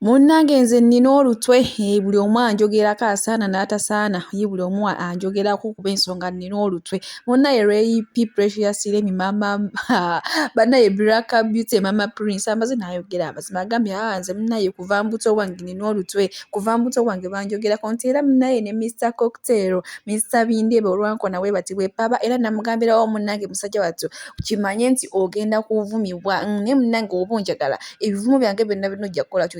Munnange nze nnina olutwe, buli omu anjogerako asaana n'atasaana, ye buli omu anjogerako kuba ensonga nnina olutwe. Munnaye Ray P, Precious Remy, maama bannaye Black Beauty, maama Prince amaze n'ayogera amazima agambye aa nze munnaye kuva mu buto bwange nnina olutwe, kuva mu buto bwange banjogerako nti era munnaye ne Mr Cocktail, Mr Bindeeba olwankona bwe bati bwe paba era namugambirawo munnange musajja wattu kimanye nti ogenda kuvumibwa naye munnange oba onjagala ebivumo byange byonna byonna ojja kukola ki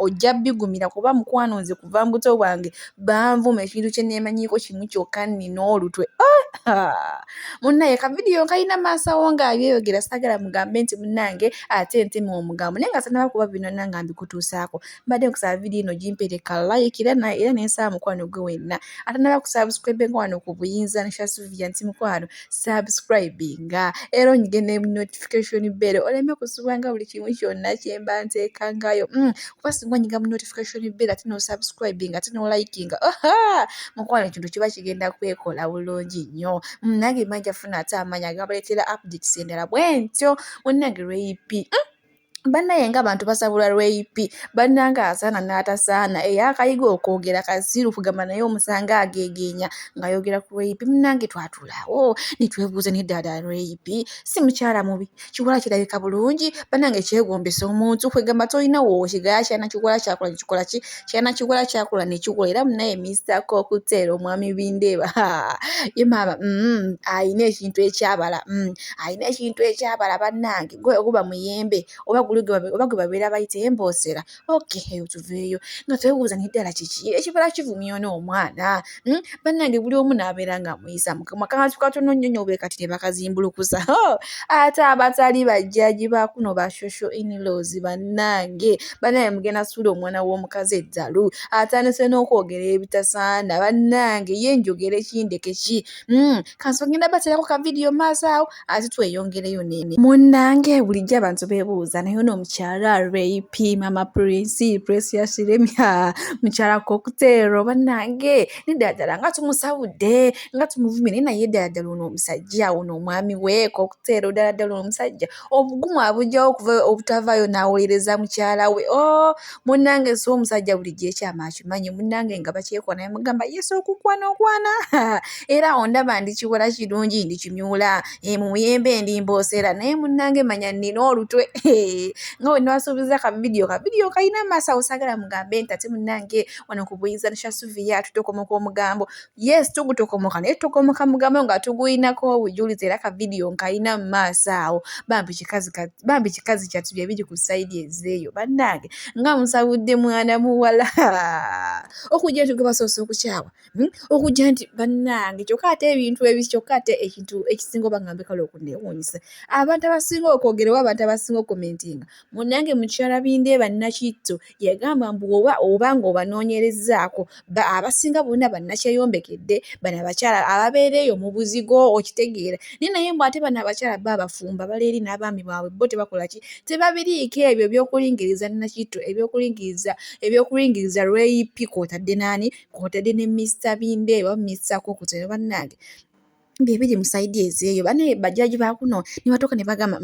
ojja bigumira kuba mukwano nze kuva mu buto bwange banvuma ekintu kye neemanyiiko kimu kyokka nnina olutwe. Ah! Munnaye ka vidiyo nkalina maaso awo ng'abyeyogera saagala mugambe nti munnange ate nteme omugambo naye nga sannaba kuba bino nna nga mbikutuusaako. Mbadde nkusaba vidiyo eno gimpeere ka like era era ne nsaba mukwano gwe wenna atannaba kusubscribinga wano ku Buyinza ne Shasuvia nti mukwano subscribinga era onyige ne notification bell oleme kusubwanga buli kimu kyonna kyemba nteekangayo kuba singa onyiga mu notification bell ate nosubscribinga ate nolikinga oha mukwano ekintu kiba kigenda kwekola bulungi nnyo. Nange mba nja funa ate amaanyi agabaleetera updates endala bwentyo munnange Ray P. Bannaye ng'abantu basabula Ray P, bannange asaana n'atasaana eyakayiga okwogera kasiru kugamba naye omusanga ageegeenya ng'ayogera ku Ray P. Munnange twatuulaawo ne twebuuza naye ddala Ray P si mukyala mubi, kiwala kirabika bulungi, bannange kyegombesa omuntu kwegamba tolina w'okigaya kyana kiwala kyakola ne kikola ki, kyana kiwala kyakola ne kikola era munnaye Mr Cocktail omwami Bindeeba ye maama ayina ekintu ekyabala ayina ekintu ekyabala bannange gwe oguba muyembe oba guli oba gwe babeera bayita emboosera. Okay, eyo tuveeyo nga twebuuza naye ddala kiki ekibala kivumya ono omwana. Bannange buli omu n'abeera ng'amuyisa mu kamwa kantu katono nnyo nnyo bwe kati ne bakazimbulukusa. Ate abatali bajjaji ba kuno ba social in-laws bannange, bannange mugenda suula omwana w'omukazi eddalu atandise n'okwogera ebitasaana bannange ye njogere ki ndeke ki. Kanso ngenda bateerako ka vidiyo maaso awo ate tweyongereyo nene. Munnange bulijjo abantu beebuuza naye ono omukyala Ray P, Mama Prince, Precious Remy, mukyala Cocktail bannange nedda ddala nga tumusabudde nga tumuvumye naye naye ddala ddala ono omusajja ono omwami we Cocktail ddala ddala ono omusajja obugumu abuggyawo okuva obutavaayo n'awolereza mukyala we. Oh munnange si omusajja bulijjo ekyama akimanyi munnange nga bakyekola naye mugamba yesu okukwana okwana era awo ndaba ndi kiwala kirungi ndi kimyula mu muyembe ndi mboosera naye munnange manya nnina olutwe nga bwe nabasuubiza ka vidiyo ka vidiyo kalina amaaso awo saagala mugambe nti ate munnange wano ku Buyinza ne Shasuvia tutokomoka omugambo. Yes tugutokomoka naye tutokomoka mugambo nga tuguyinako obujulizi era ka vidiyo nkalina mu maaso awo bambi kikazi bambi kikazi kyattu bye biri ku sayidi ezeeyo bannange nga musabudde mwana muwala okujja nti gwe basoose okukyawa okujja nti bannange kyokka ate ebintu ebi kyokka ate ekintu ekisinga oba ngambe kale okunneewuunyisa abantu abasinga okwogera oba abantu abasinga okukomentinga munnange mukyala Bindeeba Nakitto yagamba mbu oba oba ng'obanoonyerezzaako abasinga bonna bannakyeyombekedde bano abakyala ababeera eyo mu buzigo okitegeera naye naye mbu ate bano abakyala bo abafumbo abali eri n'abaami baabwe bo tebakola ki tebabiriiko ebyo ebyokulingiriza Nakitto ebyokulingiriza ebyokulingiriza Ray P kw'otadde n'ani kw'otadde ne Mr Bindeeba oba Mr Cocktail bannange bye biri mu sayidi ezeeyo bane bajjaji ba kuno ne batuuka ne bagamba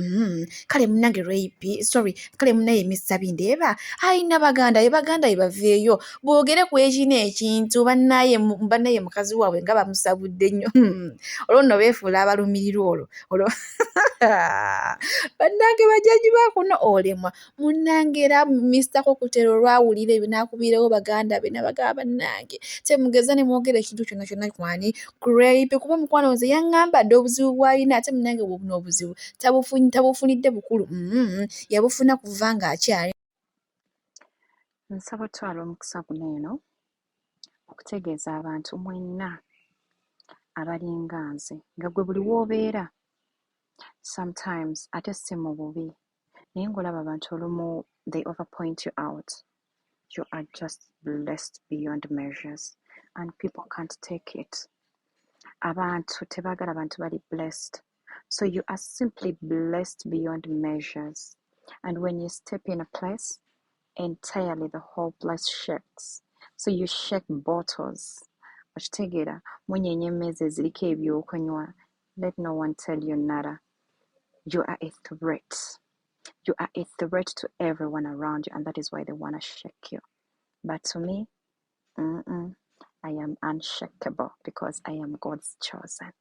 kale munnange Ray P sorry kale munnaye Mr Bindeeba ayina baganda be baganda be baveeyo boogere ku ekino ekintu bannaye bannaye mukazi waabwe nga bamusabudde nnyo olwo nno beefuula abalumirirwa olwo olwo bannange bajjaji ba kuno olemwa munnange era Mr Cocktail olwawulira ebyo n'akubirawo baganda be n'abagamba bannange temugeza ne mwogera ekintu kyonna kyonna kwani ku Ray P kuba mukwano nze yaŋŋamba dda obuzibu bw'alina ate munnange buno obuzibu tabufunidde bukulu yabufuna kuva ng'akyali. Nsaba otwala omukisa guno eno okutegeeza abantu mwenna abalinga nze nga gwe buli w'obeera sometimes ate si mu bubi naye ng'olaba abantu olumu they overpoint you out. You are just blessed beyond measures and people can't take it. Abantu tebaagala bantu bali blessed. So you are simply blessed beyond measures. And when you step in a place, entirely the whole place shakes. So you shake bottles. Okitegeera munyeenya emmeeza eziriko ebyokunywa. Let no one tell you nada. You are a threat. You are a threat to everyone around you, and that is why they want to shake you. But to me, I am unshakable because I am God's chosen.